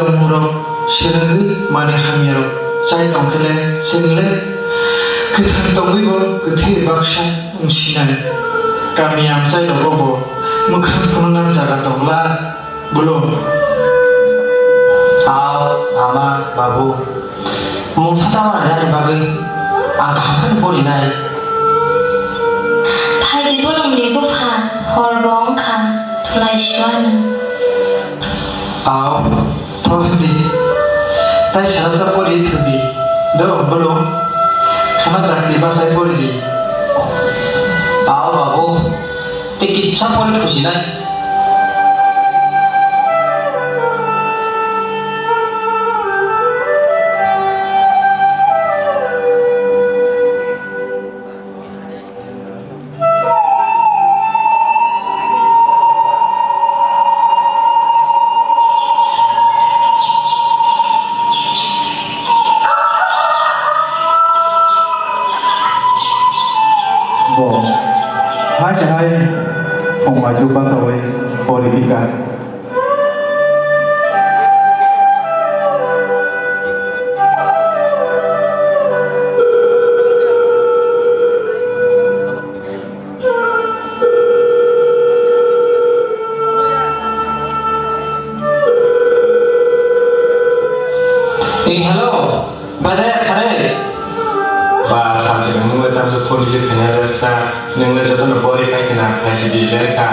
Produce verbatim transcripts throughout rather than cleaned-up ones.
Tongmungrok swrwngwi manwi hamyarok chai tong khe le chwng le kwthang tongwi bo kwthwi baksa wng sinai. Kami amchai rogo bo mwkhang phunukna jaga tong la. Bolong. Ao, ama, babu. Mungsa tamo raida ni bagwi ang kaham khe porinai. Phaidi bolongni bupha, hor bo wngkha, thulai siwano. Ao, thok di. Tai sana sa pori thudi. Do, bolong. Khana dakti basai pori di. Ao, babu. Tei kitsa pore khusinai. Bo hai se hai phung maichu bachaui pori phika. Ei, hello, bade khare. Ba, salsa nwng le tamsa phone receive khaina le sa, nwng le joto no pori khai khna khai si di le kha.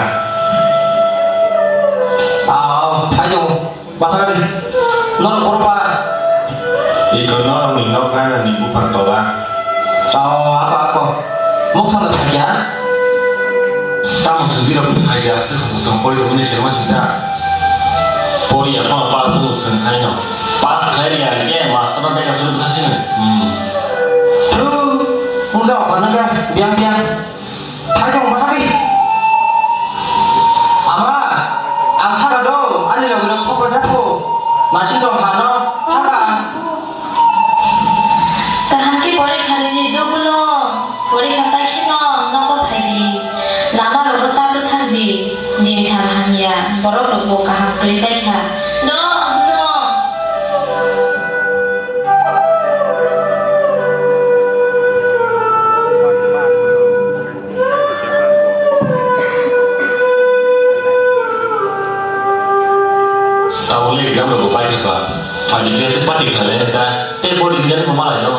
Ao, phai do. Bathari, non korba. Iko norokni nok rangni buphang tola. Ao, ako, ako. Mokthano thakya? Tamo sungdi rok thakya, se hong song pori thumuni serma singsa. Pori ya, kono pass mo sung haino. Pass khlai ya, ke master no dega suru thasino. Hmm. Tru, ungsa okhorna ka, biang biang. Thai tong, bathari. Ama, ang thaga do, ani logi rok sokoi thakho. Masi tong hano, thaga ang. Kaham khe porikha rini do bolong. Porikha pai kheno nogo phai di. Lama rogo ta bwthak di. Din sal hamya, borok rok bo kaham kwrwi pai kha. Do, bolong. Tabuk le exam rok bo pai kha ba. Phaidi khe se pati kha le ta. Tei bo din jani bo malai no.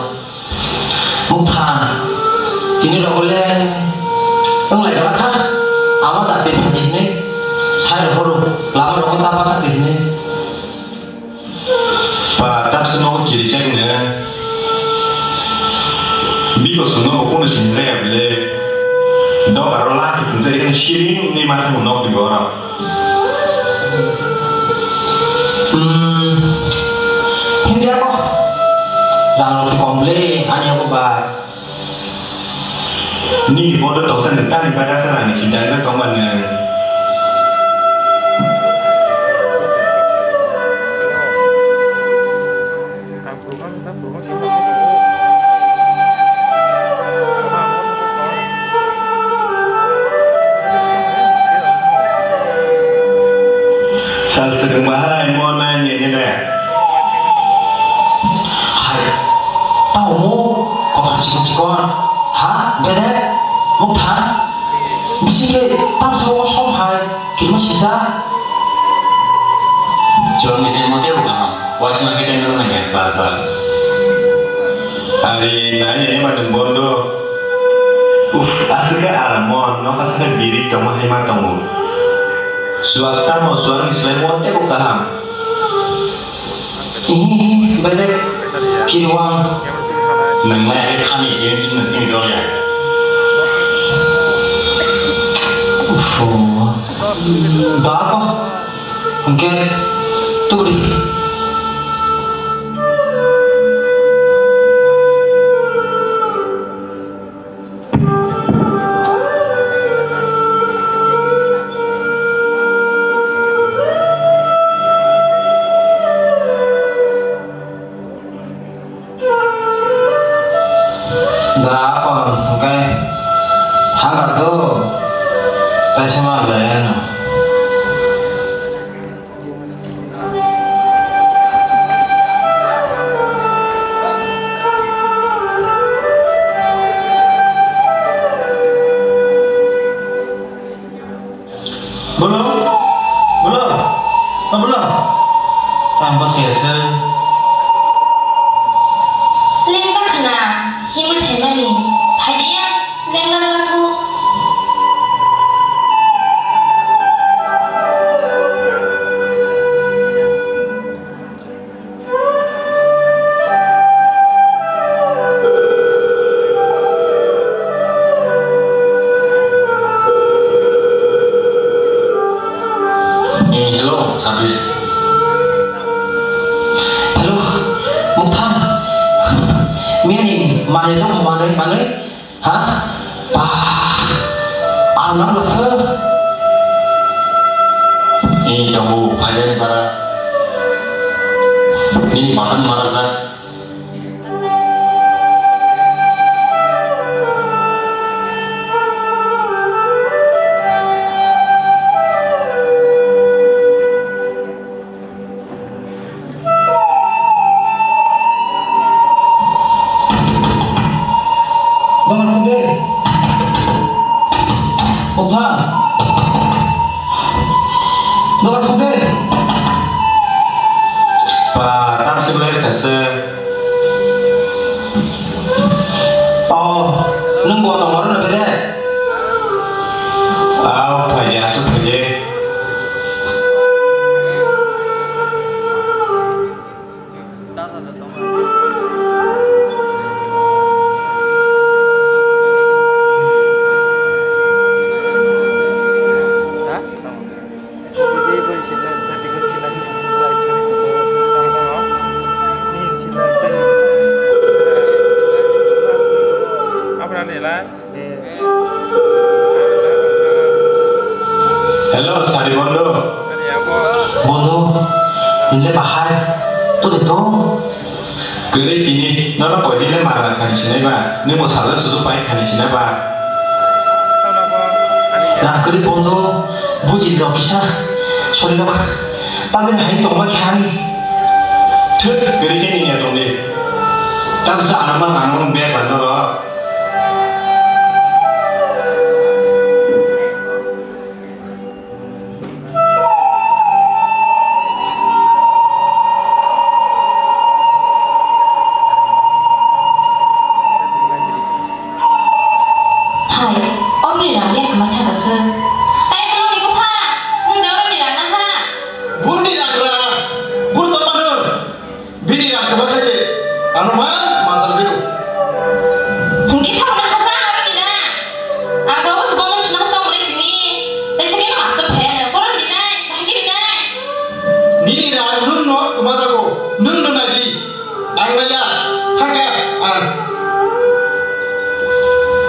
Mukha. Tini rok le wng lai kha. Ama da pe phaidi ne. Sai rok bo lama rok ta pa kha tini. Ba, tabswkno o kirichakno biko chwngno bo kunu simi rwya bwle. Dogar o laki phunjak yakheno siring wngwi ma thangwi nokni borok. Hmm, hindi ako. Rang rok se kom le, ani ako ba. Nini bodo toksa ni tani bagasa rani si daiba tongma nang. Sal sedang bahai mo nanya ni le. Hai, tamo kotor chikon chikon, ha, bede, mukha, bisi ke tam sabo som hai, kirma sisa. Chwng ni se mote bo kaham, wasima khe tei nang nang ya, bar bar. Ari nai nai ma tong bondo. Uf, aswk khe aram mo, nok aswk khe biri tongma hai ma tongo. Suak tamo, suak ni slai mote bo kaham. Ihi, belek, kirwang. Nang mai hai khani, ihi, sini, sini, dol ya. Ufu. Dako. Oke. Turi. Da kon, oke. Hangka do. Taisa ma le no. Manwi tong kha, manwi, manwi. Ha? Ba. Ang nang lasa. Ni tongo phairani bara. Nini button mara jak. Dogar khum de. Bupha. Dogar khum de. Ba, tamsi belai kasa. Oh, nwng bo tongmaro na bede? Aw, phaidi, aswk phaidi. Hello, sari bondhu. Bondhu, nile bahai, tu de tong. Kwrwi tini, nono koidile mara khani sinai ba, nini mwsala sudu pai khani sinai ba. Rang kwrwi bondhu, buji rok kisa, sorry rok, tangwi hai tongma khe ani. Thut, kwrwi khe nini ya tongdi. Tamsa anama nangmung bag ba norok. Hai, omni rang ya kama thaka se. Hai, belong ni bupha, nung de omni rang na ha. Burni rang ra, bur to manu. Bini rang kwbang khe se ano ma manjal biro. Hwnkhe sakno hasa aro nina. Ang bo bono swnam tong le sini. Tei sini master phaya na. Bono rinai, bahai khe rinai. Nini rang nwng no kwma jago. Nwng no nai di. Ang nai ya. Thangkha ang.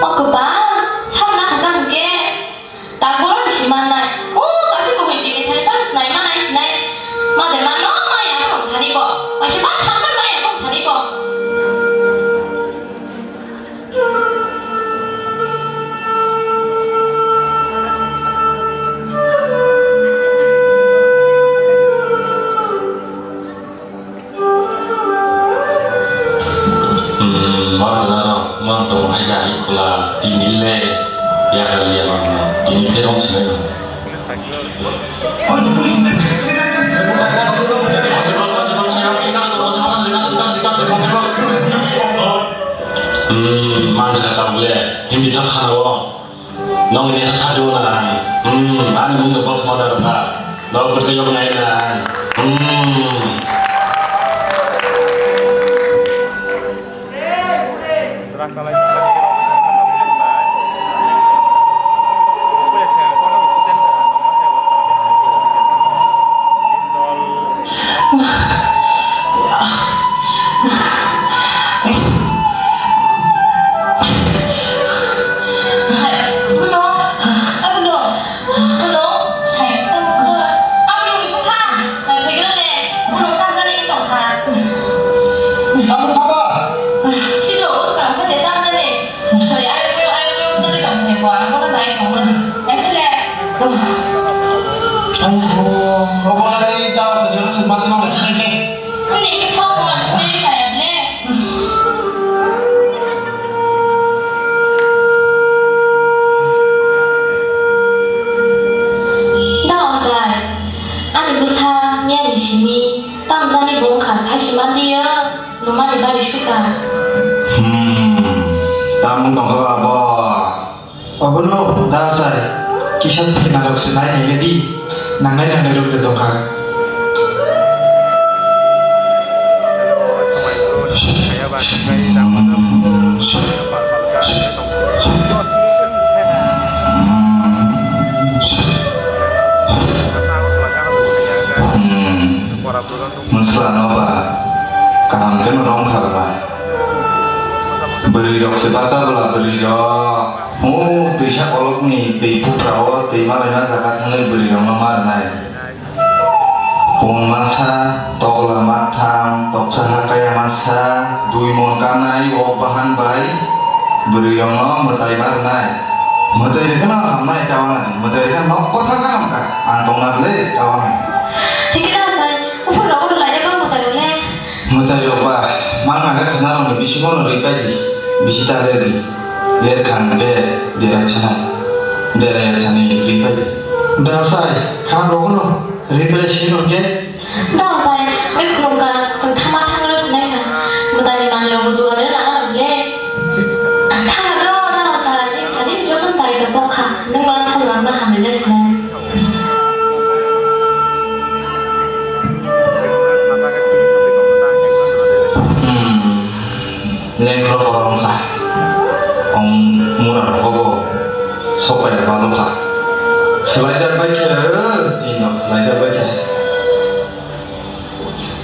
O kwbang, sakno hasa hwnkhe. Takoro ni simanai. O, kasi ko hoi tini thani tang sinai manai sinai. Ma de ma no ma ya ko thani ko. Ma se ma chamber ma ya ko thani ko. Hmm, ma tuna no, mang tong hai ya, i khula, tini le, ya kali ya mang, tini pherong sinai no. Hmm, mang tuna tang le, hindi tak khana wo. Nong ini sa dua na. Hmm, ani mung no bot ma da ka. Dok bot yok nai na. Hmm. Da ojai, ani bwsa niyani simi tamjani bo wngkha, sai sima liyo, lumani bari suka. Hmm, tamung tongkha ba abo? Obono da sai, kisa thwinairok se nai nailedi, nangnai nangnai rok de tongkha. Mwsla no ba kaham khe no rong kha ba. Chwpasa bwla bwrwi rok. O twisa kolokni twi puprao twi malaima jaga thangwi bwrwi rokno ma rwnai. Pon masa, tokla maktham, toksa hakaya masa, dui mon kanai wok bahan bai bwrwi rokno mwtai ma rwnai. Mwtai rwkhe no hamnai ta wanani, mwtai rwkhe no kothar kaham kha, ang tongna ble ta wanani. Thik khe da sai, uphur rok ulo laina bo mwtai rok le. Mwtai rok ba, mang naga khwna rok ni bisingo no rwi pai di, bisi ta ler di, ler kha hwnkhe derai sanai, derai sanai rwi pai di. Da sai, kha rok no rwi pai sini rok khe. Da sai, bai khulum kha, chwng thangma thangma rok sinai kha, mwtai ni manwi rok bo jugal rwna rok le. Ang thang do, da sai, ni thani joto tai to bokha, nwng ma thang langma hamle sinai. Hmm. Lengkhorok korom kha. Om mura rogo bo sokpaiya balo kha. Swlaijak bai khe, ino swlaijak bai khe.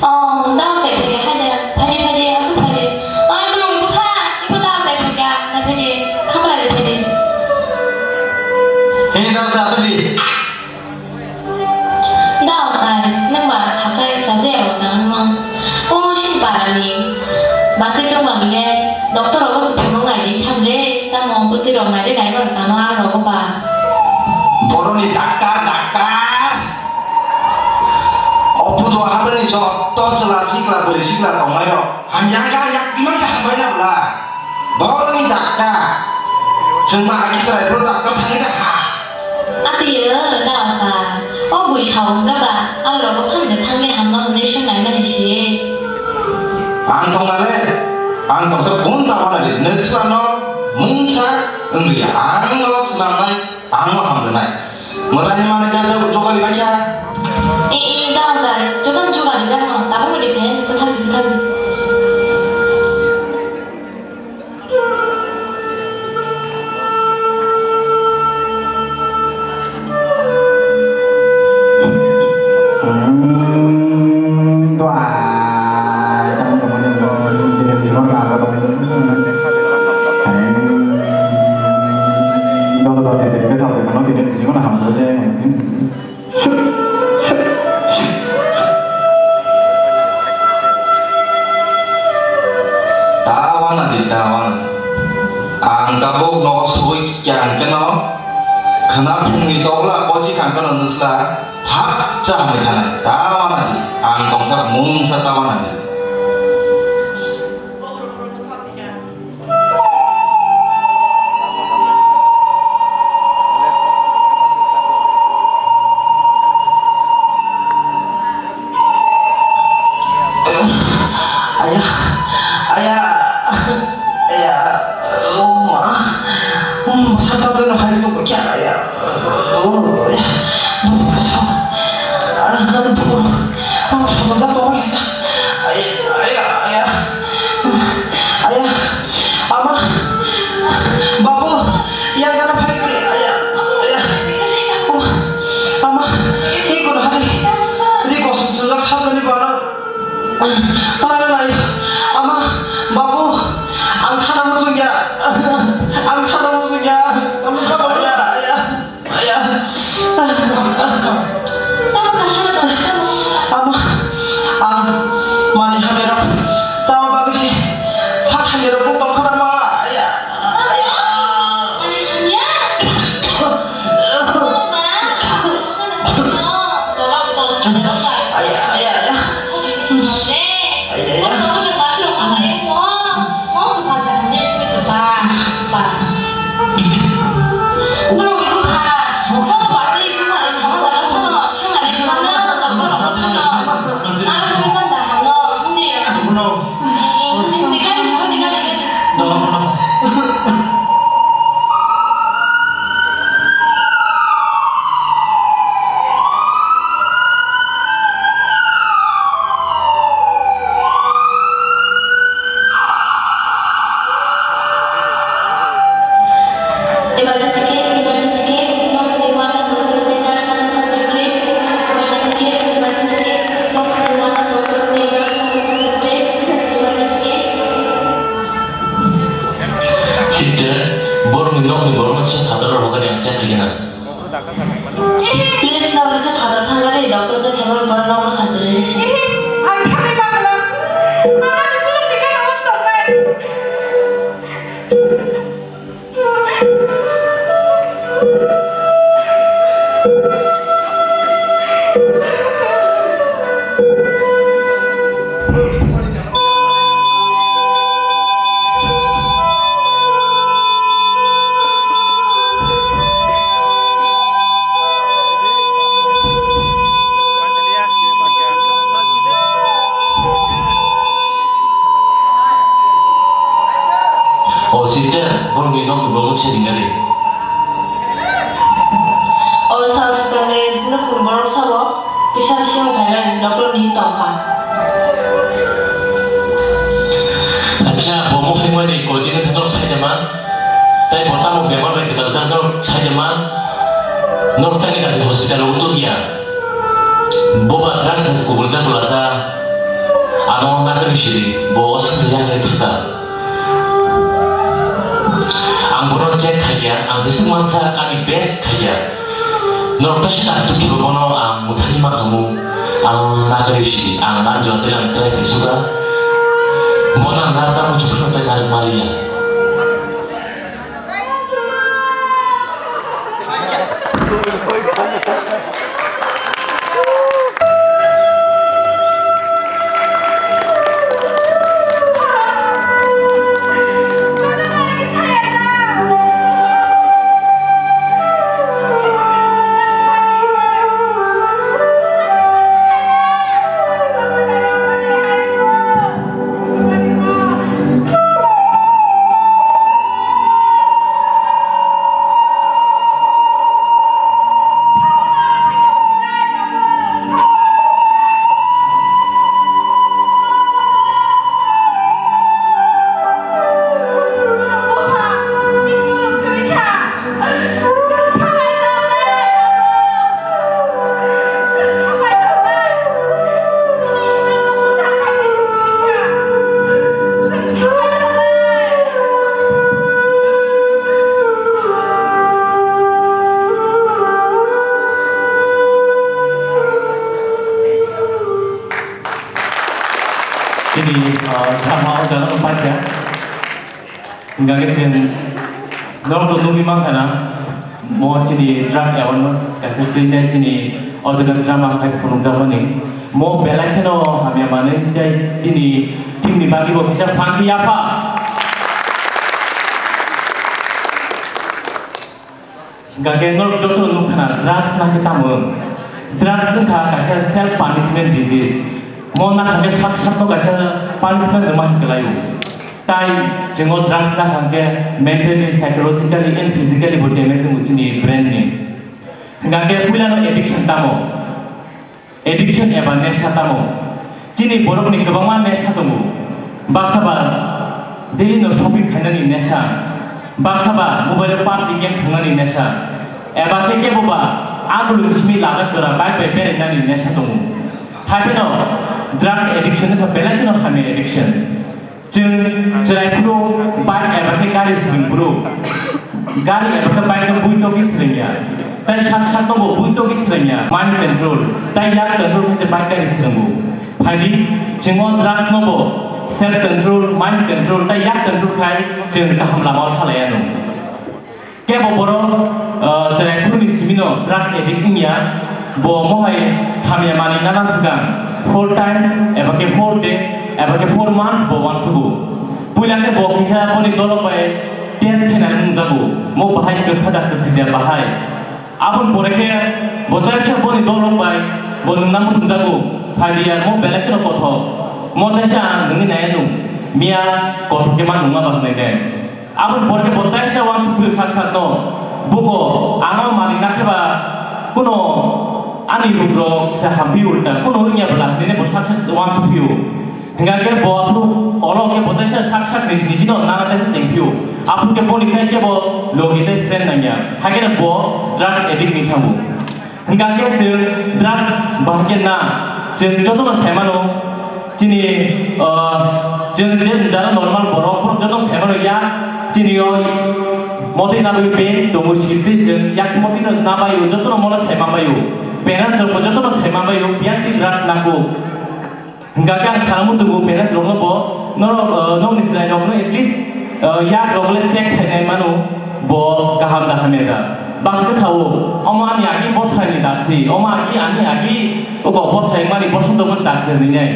Oh, da sai phai kha de. Phai de, phai de, asu phai de. Oh, ibu nung ibu kha, ibu da sai phai kha, na phai de, khamla de phai de. Hei, da sai asu di. Da sai, nwng ba hakai chaja ya wng tang nwng. O si parani. Basi tong ba bile, doctor rogo se phunuk nai di tham le, tamo bwtwi rok nai di nai rok sano ang rogo ba. Boroni daktar, daktar. O puto habani jotto chwla sikla bwrwi sikla tongnai rok. Hamya kha, yak iman sa hambai na bla. Boroni dakta. Chwng ma agi chwrai bro dakta thangwi da ha. Ati yo, da sa. O bui sa wng da ba. Al rogo phan de thangwi hamma hwnwi swng nai mani si. Ang tong na le. Ang tong sa kun ta wana le. Nesra no mungsa wng ri. Ang no swnam nai. Ang no ham nai. Mwtai ni manwi khe jok-, jokali bai kha. E, e, da, da, joto jokali jak no, tabuk ni de phen, kwthang, kwthang. Hmm, dua, kamu teman yang mau, ini di mana, apa, apa, apa. Tawana di, tawana. Ang tabuk nogo sogwi kya hwnkhe no khwna phungni tokla kochi kha hwnkhe no nwsla thap cha hwnwi thanai. Tawana di, ang tongsa mungsa tawana di. Aya, aya, aya, oh ma, hmm, sata tu nak hari tu kya aya, oh ya, oh sa, ah, kan tu, oh sa, jatuh lagi sa, aya, Sister, borokni nokni borokno kisa phatar rw hokani ang check khaikhe na. Please, no, kisa phatar thangkha de, doctor se khaimani borok nokno sajagwi. Ang thangwi mangla. Ang ani bolongni gana o tongnai. O sister, borokni nokni borok se ringya de. O sal swkangni nokni borok sabo kisa kisa wng phaimani doctor ni tongkha. Acha, bo mohai mani koi din thangtok sai de man. Tai bo tamo bemar bai kwtal jak norok sai de man. Norok tani kati hospital o tongya. Bo ba drugs hai se kubur jak bwlasa. Ano nagari sidi bo o swngchar ya khe thaka. Ang bono check khaikya, ang jeswk mansa ani best khaikya. Norok ta sita tu kibo bono ang muthani ma khamu. Ang nagari sidi, ang nan jotoi ang try khe suga. Bono ang nang tamo chukno tai nang maliya. Chini, ah, drama o jana paikha. Hingkha khe chwng norok to nugwi mankha na, mo chini drug awareness kaisa twi tei chini o jaga drama khai phunukjakmani. Mo belai kheno hamya manwi tei chini team ni bagwi bo kisa phan khe yapha. Hingkha khe norok joto nukha na, drugs na khe tamo? Drugs wngkha kaisa self punishment disease. Mo nakha khe sak sakno kaisa punishment rwma hinklai o. Tai chwng o drugs nakha khe mentally, psychologically and physically bo damage wngo chini brain ni. Hingkha khe puila no addiction tamo? Addiction eba nesha tamo? Chini borokni kwbangma nesha tongo. Baksa ba daily no shopping khainani nesha, baksa ba mobile o PUBG game thwngnani nesha, eba khe kebo ba agulni simi ladakh jora bike bai berainani nesha tongo. Haipheno drugs addiction wngkha belai kheno hamya addiction. Chwng chwrai phuru bike eba khe gari swrwng phuru, gari eba khe bike no buitokgwi swrwngya. Tai sak sak no bo buitokgwi swrwngya. Mind control tai yak control khe se bike gari swrwngo. Phaidi, chwng o drugs no bo self control, mind control tai yak control khai chwng kaham lama o thalai anw. Kebo borok, ah, chwrai phuruni simi no drug addict wngya, bo mohai hamya manwi nana swkang four times eba khe four day eba khe four months bo uansugo. Puila khe bo kisa boni dolok bai test khainani nungjago, mo bahai kwkha da kwkhi da bahai. Aboni pore khe bo taisa boni dolok bai bo nungna muchungjago, phaidi ya mo belai kheno kothok. Mo taisa ang nungwi nai nung, miya kothok khe ma nungma ba hwnwi de. Aboni pore khe bo taisa uansuk phio sak sak no, buko ano manwi nakhe ba kuno ani rukrok se hampi ulta kuno wngya bwla hinwi bo sak sak uansuk phio. Hingkha khe bo aphuru olo khe bo taisa sak sak ni niji no nana taisa chengphio. Aphuru khe boni tai khe bo logi tai friend nangya. Hakhe bo drug addict ni thango. Hingkha khe chwng drugs bahai khe na, chwng jotono sai mano, chini, ah, chwng je jara normal borok, borok jotono sai mano ya, Chini o motwi nabwi pen tongo sirtwi chwng yak motwi no nabaio jotono mono saima baio. Parents rok bo jotono saima baio biyang twi drugs nangkuk. Hingkha khe ang sana muchungo parents rokno bo norok, eh, nokni chwrai rokno at least, eh, yak rok le check khainai mano bo kaham da hamya da. Bangsa khe sao, omo ani agi bothai ni daksi, omo agi ani agi oko bothai mani bosonto mani daksi hinwi nai.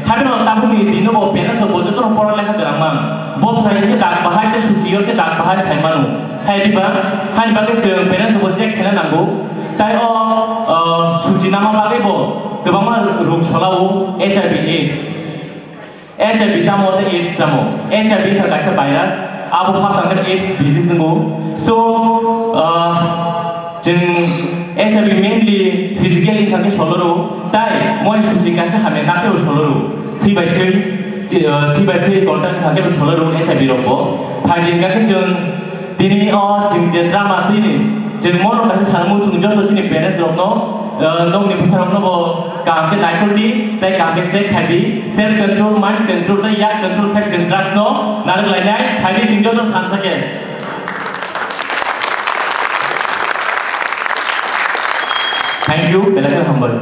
Haibeno tabukni dino bo parents rok bo jotono pora lekha gwnang man. Bothai khe dak bahai khe suchi yo khe dak bahai sai mano. Hai diba, hai bagwi chwng parents rok bo check khaina nango. Tai o, o, suchi nama bagwi bo kwbangma rung solao H I V AIDS. H I V tamo tei AIDS tamo? H I V wngkha kaisa virus, abo haptang khe AIDS disease wngo. So, o, chwng H I V mainly physically wngkha khe soloro, tai moi suchi kaisa hamya nakhe bo soloro. Thwi bai thwi, chi-, o, thwi bai thwi contact wngkha khe bo soloro H I V rok bo. Phaidi wngkha khe chwng Tini o chwng je drama tini, chwng mono kaisa salmo chwng joto chini parents rokno, eh, nokni bwsa rokno bo kaham khe naikol di, tei kaham khe check khai di, self control, mind control tei yak control khai chwng drugs no narwk lainai, phaidi chwng joto thansa khe. Thank you, belai khe hambai.